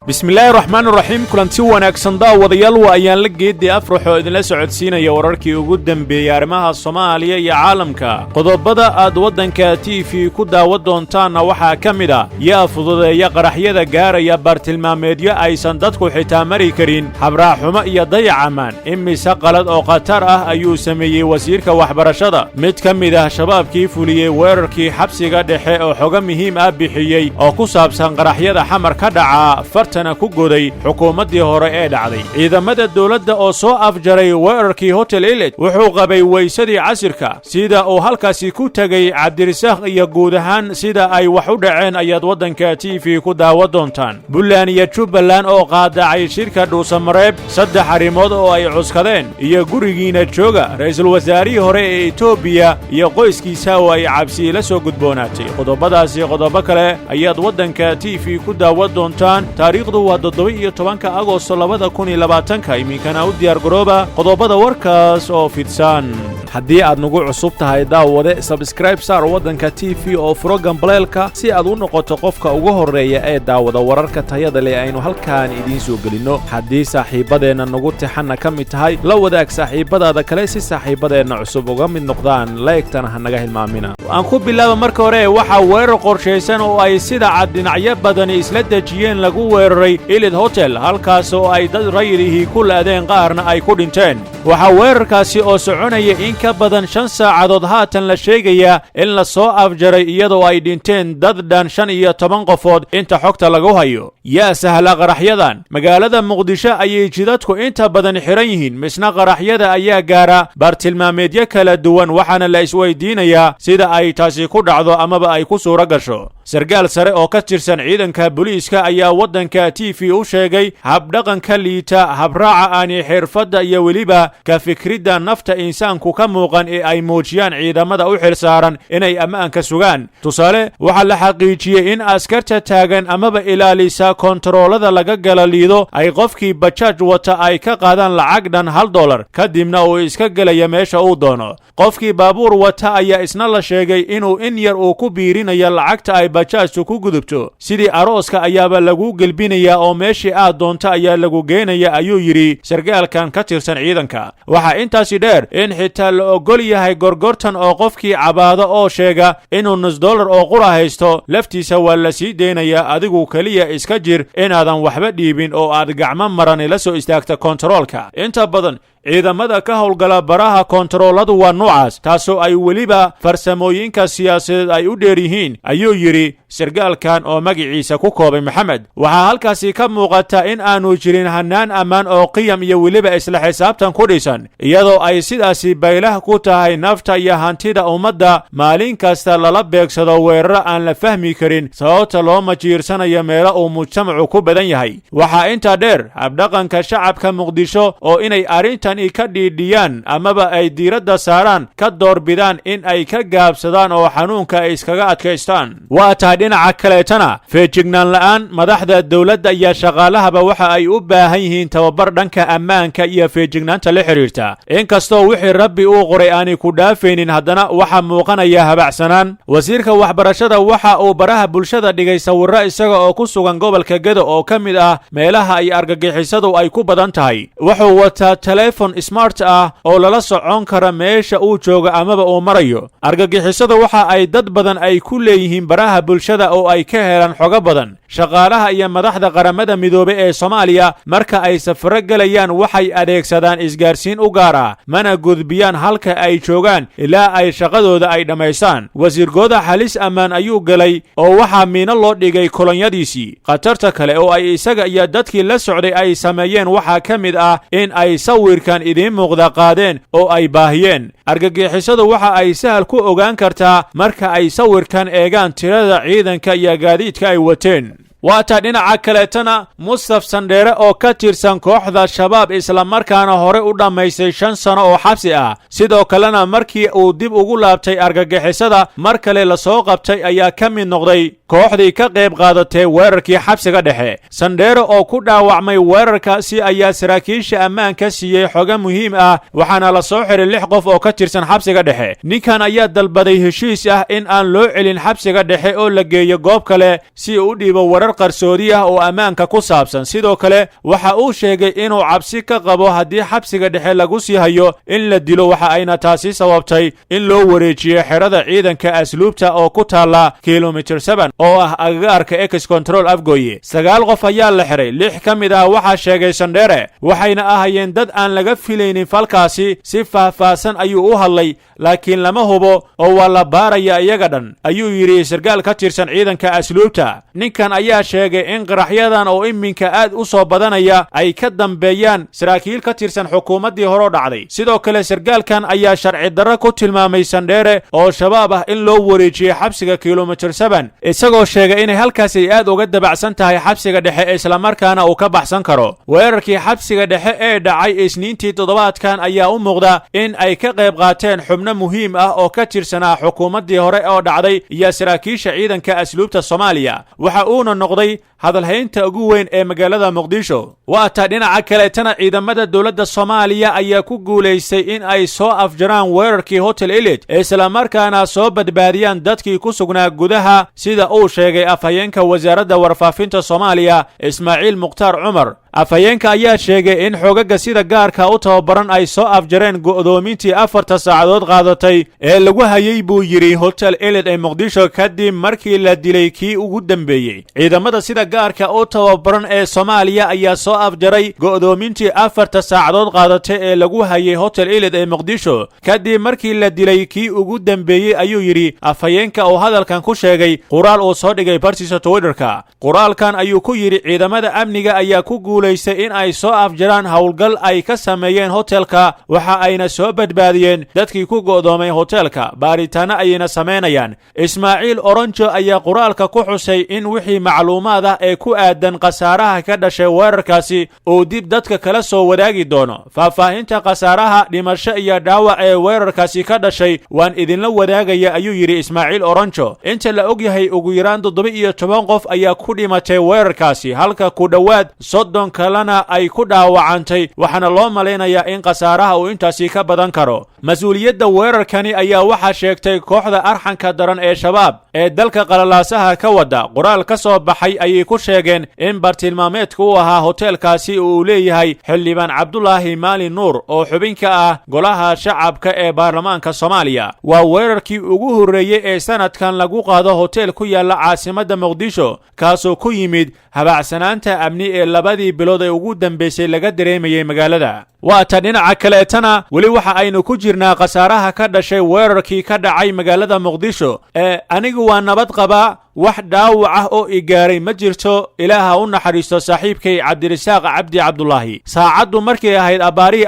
Bismillaahi raxmaan raxiim. Kulanti wanaagsan, daawadayaal. Waa ayaan la geeddi Afrax oo idinla socodsiinaya wararkii ugu dembeeyey arrimaha Soomaaliya iyo caalamka. Qodobada aad waddanka TV ku daawan doontaanna waxaa ka mid ah: yaa fududeeya qaraxyada gaaraya baartilmaameedyo aysan dadku xitaa mari karin? Habraaxumo iyo dayacamaan, imise qalad oo khatar ah ayuu sameeyey wasiirka waxbarashada? Mid ka mid ah shabaabkii fuliyey weerarkii xabsiga dhexe oo xogo muhiim ah bixiyey oo ku saabsan qaraxyada Xamar ka dhaca, fartana ku goday xukuumaddii hore ee dhacday. Ciidamada dowladda oo soo afjaray weerarkii Hotel Elite. Wuxuu qabay weysadii casirka, sida uu halkaasi ku tegey Cabdirisaakh iyo guud ahaan sida ay wax u dhaceen ayaad waddanka TV ku daawan doontaan. Buntland iyo Jubbaland oo qaadacay shirka Dhuusamareeb, saddex arrimood oo ay cuskadeen iyo gurigiina jooga. Ra'iisul wasaarihii hore ee Etoobiya iyo qoyskiisa oo ay cabsi la soo gudboonaatay. Qodobadaasi, qodobo kale ayaad waddanka TV ku daawan doontaan. Taariikhdu waa 17-ka Agosto 2020-ka. Iminkana u diyaar garooba qodobada warkaas oo fidsan. Haddii aad nagu cusub tahay, daawade, subscribe saar waddanka TV oo furo gambaleelka si aad u noqoto qofka ugu horreeya ee daawada wararka tayada leh aynu halkaan idiin soo gelinno. Haddii saaxiibbadeenna nagu tixanna ka mid tahay, la wadaag saaxiibbadaada kale si saaxiibbadeenna cusub uga mid noqdaan. Like-tana ha naga hilmaamina. Aan ku bilaaba marka hore. Waxaa weerar qorshaysan oo ay sida cad dhinacyo badani isla dejiyeen lagu weeraray Elite Hotel, halkaas oo ay dad rayidihii ku la'deen, qaarna ay ku dhinteen. Waxaa weerarkaasi oo soconaya in ka badan 5 saacadood haatan la sheegayaa in la soo afjaray, iyadoo ay dhinteen dad dhan 15 qofood inta xogta lagu hayo. Yaa sahla qaraxyadan? Magaalada Muqdisho ayay jidadku inta badan xihan yihiin, misna qaraxyada ayaa gaara baartilmaameedyo kala duwan, waxaana la isweydiinayaa sida ay taasi ku dhacdo amaba ay ku suuro gasho. Sarkaal sare oo ka tirsan ciidanka booliiska ayaa waddanka TV u sheegay habdhaqanka liita, habraaca aani xirfadda iyo weliba ka fikridda nafta insaanku ka muuqan ee ay muujiyaan ciidamada u xil saaran inay ammaanka sugaan. Tusaale, waxaa la xaqiijiyey in askarta taagan amaba ilaalisa kontaroolada laga gala Liido ay qofkii bajaaj wata ay ka qaadaan lacag dhan $1, kadibna uu iska gelaya meesha uu doono. Qofkii baabuur wata ayaa isna la sheegay inuu in yar uu ku biirinayo lacagta ay bajaajtu ku gudubto. Sidii arooska ayaaba lagu gelbinayaa oo meeshii aad doonto ayaa lagu geenaya, ayuu yidhi sargaalkan ka tirsan ciidanka. Waxaa intaasi dheer in xitaa la ogol yahay gorgortan, oo qofkii cabaado oo sheega inuu nus dollar oo qura haysto laftiisa waa la sii deynayaa. Adigu keliya iska jir inaadan waxba dhiibin oo aad gacmo marani la soo istaagta kontaroolka. Inta badan ciidamada ka howlgala baraha kontarooladu waa noocaas, taasoo ay weliba farsamooyinka siyaasadeed ay u dheer yihiin, ayuu yidhi sargaalkan oo magiciisa ku koobay Maxamed. Waxaa halkaasi ka muuqata in aanu jirin hannaan ammaan oo qiyam iyo weliba isla xisaabtan ku dhisan, iyadoo ay sidaasi baylah ku tahay nafta iyo hantida ummadda. Maalin kasta lala beegsado weeraro aan la fahmi karin sababta loo majiirsanayo meelo uu mujtamacu ku badan yahay. Waxaa intaa dheer habdhaqanka shacabka Muqdisho oo inay arrintan ka dhiidhiyaan amaba ay diiradda saaraan ka doorbidaan in ay ka gaabsadaan oo xanuunka ay iskaga adkaystaan. Waa tahay. Dhinaca kaleetana, feejignaan la'aan madaxda dowladda iyo shaqaalahaba waxa ay u baahan yihiin tababar dhanka ammaanka iyo feejignaanta la xidhiirta. Inkastoo wixii Rabbi uu qoray aanay ku dhaafaynin, haddana waxaa muuqanaya habacsanaan. Wasiirka waxbarashada waxa uu baraha bulshada dhigay sawirro isaga oo ku sugan gobolka Gedo oo ka mid ah meelaha ay argagixisadu ay ku badan tahay. Wuxuu wataa telefon smart ah oo lala socon kara meesha uu joogo amaba uu marayo. Argagixisadu waxa ay dad badan ay ku leeyihiin baraha bulshada oo ay ka helaan xogo badan. Shaqaalaha iyo madaxda Qaramada Midoobay ee Soomaaliya marka ay safaro gelayaan waxay adeegsadaan isgaarsiin u gaar ah, mana gudbiyaan halka ay joogaan ilaa ay shaqadooda ay dhammaystaan. Wasiir Goodax halis ammaan ayuu galay oo waxaa miino loo dhigay kolonyadiisii. Khatarta kale oo ay isaga iyo dadkii la socday ay sameeyeen waxaa ka mid ah in ay sawirkan idiin muuqda qaadeen oo ay baahiyeen. Argagixisadu waxa ay sahal ku ogaan kartaa marka ay sawirkan eegaan tirada ciidanka iyo gaadiidka ay wateen. Waataa. Dhinaca kaleetana, Mustaf Sandheere oo ka tirsan kooxda Shabaab, islamarkaana hore u dhammaystay 5 sano oo xabsi ah, sidoo kalena markii uu dib ugu laabtay argagixisada mar kale lasoo qabtay, ayaa ka mid noqday kooxdii ka qayb qaadatay weerarkii xabsiga dhexe. Sandheere oo ku dhaawacmay weerarkaasi ayaa saraakiisha ammaanka siiyey xogo muhiim ah, waxaana la soo xiray lix qof oo ka tirsan xabsiga dhexe. Ninkan ayaa dalbaday heshiis ah in aan loo celin xabsiga dhexe oo la geeyo goob kale si uu u dhiibo warar. Warar qarsoodi ah oo ammaanka ku saabsan. Sidoo kale waxa uu sheegay inuu cabsi ka qabo haddii xabsiga dhexe lagu sii hayo in la dilo, waxa ayna taasi sababtay in loo wareejiyo xerada ciidanka asluubta oo ku taalla Kilomitir 7 oo ah agagaarka Ex Control Afgooye. Sagaal qof ayaa la xiray, lix ka mid ah waxaa sheegay Sandheere, waxayna ahayeen dad aan laga filaynin falkaasi. Si faahfaahsan ayuu u hadlay, laakiin lama hubo oo waa la baaraya iyaga dhan, ayuu yidhi sarkaal ka tirsan ciidanka asluubta. Ninkan ayaa sheegay in qaraxyadan oo iminka aad u soo badanaya ay ka dambeeyaan saraakiil ka tirsan xukuumaddii horoo dhacday. Sidoo kale sarkaalkan ayaa sharci darro ku tilmaamay Sandheere oo Shabaab ah in loo wareejiyey xabsiga Kilomitir 7, isagoo sheegay inay halkaas ay aad uga dabacsan tahay xabsiga dhexe, islamarkaana uu ka baxsan karo. Weerarkii xabsiga dhexe ee dhacay Isniintii toddobaadkan ayaa u muuqda in ay ka qayb qaateen xubno muhiim ah oo ka tirsanaa xukuumaddii hore oo dhacday iyo saraakiisha ciidanka asluubta Soomaaliya, waxa uuna noqday hadalhaynta ugu weyn ee magaalada Muqdisho. Waata dhinaca kaleetana, ciidamada dowladda Soomaaliya ayaa ku guulaystay in ay soo afjaraan weerarkii Hotel Elite, islamarkaana soo badbaadiyaan dadkii ku sugnaa gudaha, sida uu sheegay afhayeenka Wasaaradda Warfaafinta Soomaaliya, Ismaaciil Mukhtaar Cumar. Afhayeenka ayaa sheegay in xoogagga sida gaarka u tababaran ay soo afjareen go'doomintii 4ta saacadood qaadatay ee lagu hayay, buu yidhi, Hotel Elite ee Muqdisho, kadib markii la dilay kii ugu dambeeyey. Ciidamada sida gaarka u tababaran ee Soomaaliya ayaa soo afjaray go'doomintii 4ta saacadood qaadatay ee lagu hayay Hotel Elite ee Muqdisho, kadib markii la dilay kii ugu dambeeyey, ayuu yidhi afhayeenka oo hadalkan ku sheegay qoraal uu soo dhigay bartiisa Twitterka. Qoraalkan ayuu ku yidhi: Ciidamada amniga ayaa ku guulaystay in ay soo afjaraan howlgal ay ka sameeyeen hotelka, waxa ayna soo badbaadiyeen dadkii ku go'doomay hotelka, baaritaano ayayna samaynayaan. Ismaaciil Oronjo ayaa qoraalka ku xusay in wixii macluumaad ah ee ku aadan khasaaraha ka dhashay weerarkaasi uu dib dadka kala soo wadaagi doono. Faahfaahinta khasaaraha dhimasho iyo dhaawac ee weerarkaasi ka dhashay waan idinla wadaagaya, ayuu yidhi Ismaaciil Oronjo. Inta la og yahay, ugu yaraan 17 qof ayaa ku dhimatay weerarkaasi, halka ku dhowaad 30 kalena ay ku dhaawacantay, waxaana loo malaynayaa in khasaaraha uu intaasi ka badan karo. Mas-uuliyadda weerarkani ayaa waxaa sheegtay kooxda arxanka daran ee Shabaab ee dalka qalalaasaha ka wada. Qoraal ka soo baxay ayay ku sheegeen in bartilmaameedku u ahaa hoteelkaasi uu leeyahay xildhibaan Cabdulaahi Maalin Nuur oo xubin ka ah Golaha Shacabka ee baarlamaanka Soomaaliya. Waa weerarkii ugu horreeyey ee sanadkan lagu qaado hotel ku yaalla caasimadda Muqdisho, kaasoo ku yimid habacsanaanta amni ee labadii bilood ee ugu dambaysay laga dareemayay magaalada. Waata dhinaca kaleetana, weli waxa aynu ku jirnaa khasaaraha ka dhashay weerarkii ka dhacay magaalada Muqdisho. Ee anigu waa nabad qabaa, wax dhaawac ah oo i gaaray ma jirto. Ilaaha u naxariisto saaxiibkay Cabdirisaaq Cabdi Cabdulaahi. Saacaddu markay ahayd abbaarihii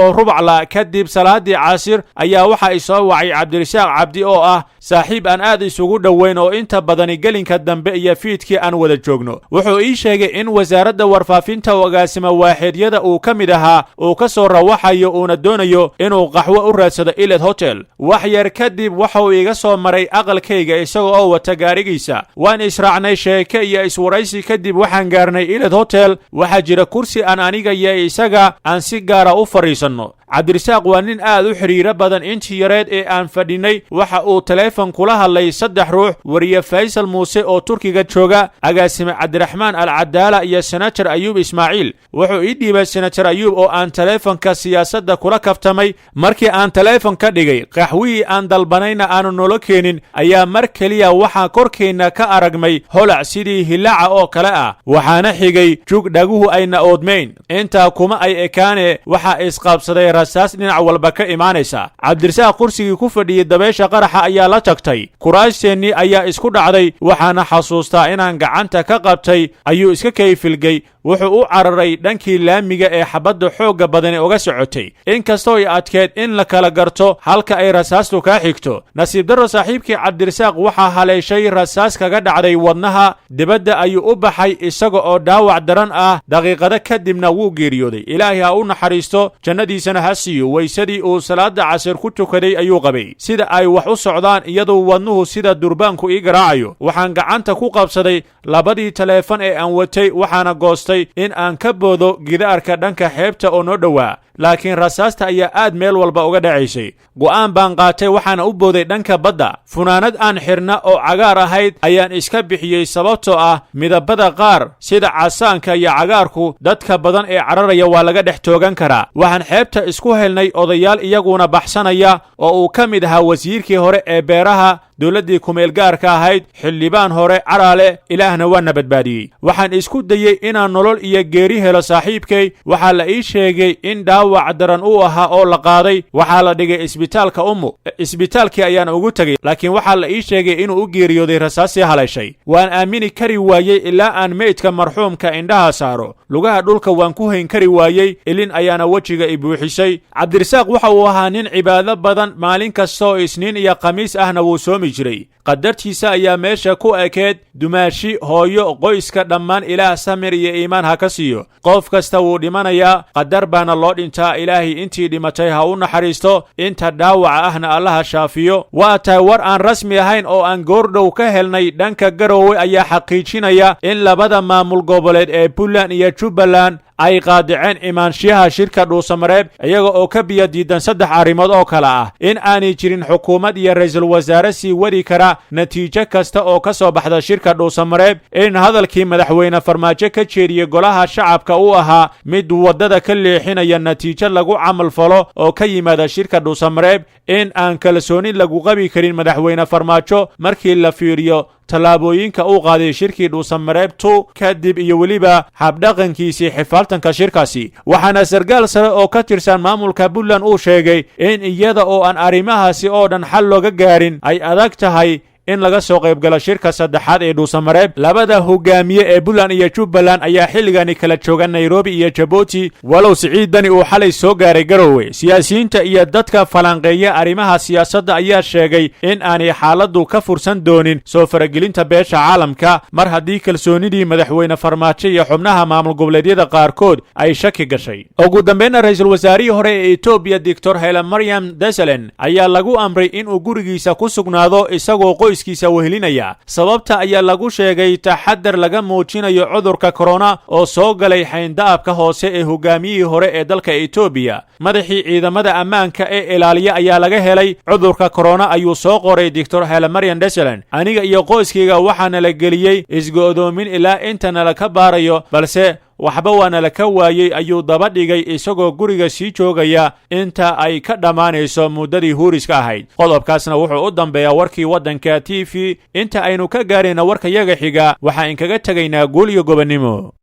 3:45 kadib salaadii caasir ayaa waxa i soo wacay Cabdirisaaq Cabdi oo ah saaxiib aan aad isugu dhoweyn oo inta badani gelinka dambe iyo fiidkii aan wada joogno. Wuxuu ii sheegay in Wasaaradda Warfaafinta oo agaasima waaxeedyada uu ka mid ahaa uu ka soo rawaxayo, uuna doonayo inuu qaxwo u raadsado Elite Hotel. Wax yar kadib waxauu iga soo maray aqalkayga isaga oo wata gaarigiisa. Waan israacnay. Sheeke iyo iswaraysi kadib waxaan gaarnay Elite Hotel. Waxaa jira kursi aan aniga iyo isaga aan si gaara u fadhiisanno. Cabdirisaaq waa nin aad u xidhiiro badan. Intii yareed ee aan fadhinay waxa uu taleefon kula hadlay saddex ruux: wariye Faysal Muuse oo Turkiga jooga, agaasime Cabdiraxmaan Alcadaala iyo senator Ayuub Ismaaciil. Wuxuu ii dhiibay senator Ayuub oo aan taleefonka siyaasadda kula kaftamay. Markii aan taleefon ka dhigay, qaxwihii aan dalbanayna aanu nolo keenin, ayaa mar keliya waxaa korkeenna ka aragmay holac sidii hilaca oo kale ah, waxaana xigay jug dhaguhu ayna oodmayn. Intaa kuma ay ekaane, waxaa isqaabsaday rasaas dhinac walba ka imaanaysa. Cabdirisaaq kursigii ku fadhiyey dabeesha qaraxa ayaa la tagtay, kuraasteennii ayaa isku dhacday. Waxaana xasuustaa inaan gacanta ka qabtay. Ayuu iska kayfilgay, wuxuu u cararay dhankii laamiga ee xabadda xoogga badani uga socotay, inkastoo ay adkeed in la kala garto halka ay rasaastu kaa xigto. Nasiib darro, saaxiibkii Cabdirisaaq waxaa haleeshay rasaas kaga dhacday wadnaha. Dibadda ayuu u baxay isaga oo dhaawac daran ah, daqiiqado kadibna wuu geeriyooday. Ilaahay ha u naxariisto, jannadiisana. ha siiyo, weysadii uu salaada casir ku tukaday ayuu qabay. Sida ay wax u socdaan, iyadoo wadnuhu sida durbaanku ii garaacayo, waxaan gacanta ku qabsaday labadii taleefon ee aan watay, waxaana goostay in aan ka boodo gidaarka dhanka xeebta oo noo dhowaa, laakiin rasaasta ayaa aad meel walba uga dhacaysay. Go'aan baan qaatay, waxaana u booday dhanka badda. Funaanad aan xirna oo cagaar ahayd ayaan iska bixiyey, sababtoo ah midabada qaar sida casaanka iyo cagaarku dadka badan ee cararaya waa laga dhex toogan karaa. Waxaan xeebta isku helnay odayaal iyaguna baxsanaya oo uu ka mid ahaa wasiirkii hore ee beeraha dowladdii kumeelgaarka ahayd, xildhibaan hore Caraale. Ilaahna waana badbaadiyey. Waxaan isku dayey inaan nolol iyo geeri helo saaxiibkay. Waxaa la ii sheegay in dhaawac daran uu ahaa oo la qaaday. Waxaa la dhigay isbitaalka Ummu. Isbitaalkii ayaan ugu tegey, laakiin waxaa la ii sheegay inuu u geeriyooday rasaasii haleeshay. Waan aamini kari waayey ilaa aan meydka marxuumka indhaha saaro. Lugaha dhulka waan ku hayn kari waayey, ilin ayaana wejiga i buuxisay. Cabdirasaaq waxa uu ahaa nin cibaado badan. Maalin kasta oo Isniin iyo Khamiis ahna wuu soomi jiray. Qadartiisa ayaa meesha ku ekeed. Dumaashi, hooyo, qoyska dhammaan Ilaah samir iyo iimaan ha ka siiyo. Qof kasta wuu dhimanayaa, qadar baana loo dhintaa. Ilaahay intii dhimatay ha u naxariisto, inta dhaawaca ahna Allaha shaafiyo. Waa tahay, war aan rasmi ahayn oo aan goordhow ka helnay dhanka Garowe ayaa xaqiijinaya in labada maamul goboleed ee Puntland iyo Jubbaland ay qaadaceen imaanshiyaha shirka Dhuusamareeb, iyaga oo ka biyo diidan saddex arrimood oo kale ah: in aanay jirin xukuumad iyo ra'iisul wasaare sii wadi kara natiijo kasta oo ka soo baxda shirka Dhuusamareeb, in hadalkii Madaxweyne Farmaajo ka jeediyey golaha shacabka uu ahaa mid waddada ka leexinaya natiijo lagu camal falo oo ka yimaada shirka Dhuusamareeb, in aan kalsooni lagu qabi karin Madaxweyne Farmaajo markii la fiiriyo tallaabooyinka uu qaaday shirkii Dhuusamareeb 2 kadib iyo weliba habdhaqankiisii xifaaltanka shirkaasi. Waxaana sarkaal sare oo ka tirsan maamulka Puntland uu sheegay in iyada oo aan arrimahaasi oo dhan xal looga gaarin ay adag tahay in laga soo qaybgalo shirka saddexaad ee Dhuusamareeb. Labada hogaamiye ee Puntland iyo Jubbaland ayaa xilligani kala jooga Nairobi iyo Jabuuti, walow Siciid Dani uu xalay soo gaaray Garowe. Siyaasiyiinta iyo dadka falanqeeya arrimaha siyaasadda ayaa sheegay in aanay xaaladdu ka fursan doonin soo faragelinta beesha caalamka, mar haddii kalsoonidii Madaxweyne Farmaajo iyo xubnaha maamul goboleedyada qaarkood ay shaki gashay. Ugu dambeynna, ra'iisul wasaarihii hore ee Etoobiya, Doctor Hailemariam Desalegn, ayaa lagu amray inuu gurigiisa ku sugnaado isagoo qoyskiisa wehelinaya. Sababta ayaa lagu sheegay taxadar laga muujinayo cudurka korona oo soo galay xayndaabka hoose ee hogaamiyihii hore ee dalka Etoobiya. Madaxii ciidamada ammaanka ee ilaaliya ayaa laga helay cudurka korona, ayuu soo qoray Doctor Hailemariam Desalegn. Aniga iyo qoyskayga waxaana la geliyey isgo'doomin ilaa inta nala ka baarayo, balse waxba waana la ka waayey, ayuu daba dhigay, isagoo guriga sii joogaya inta ay ka dhammaanayso muddadii huuriska ahayd. Qodobkaasna wuxuu u dambeeyaa warkii Waddanka TV. Inta aynu ka gaarayna warka yaga xiga, waxaa inkaga tegaynaa guul iyo gobonnimo.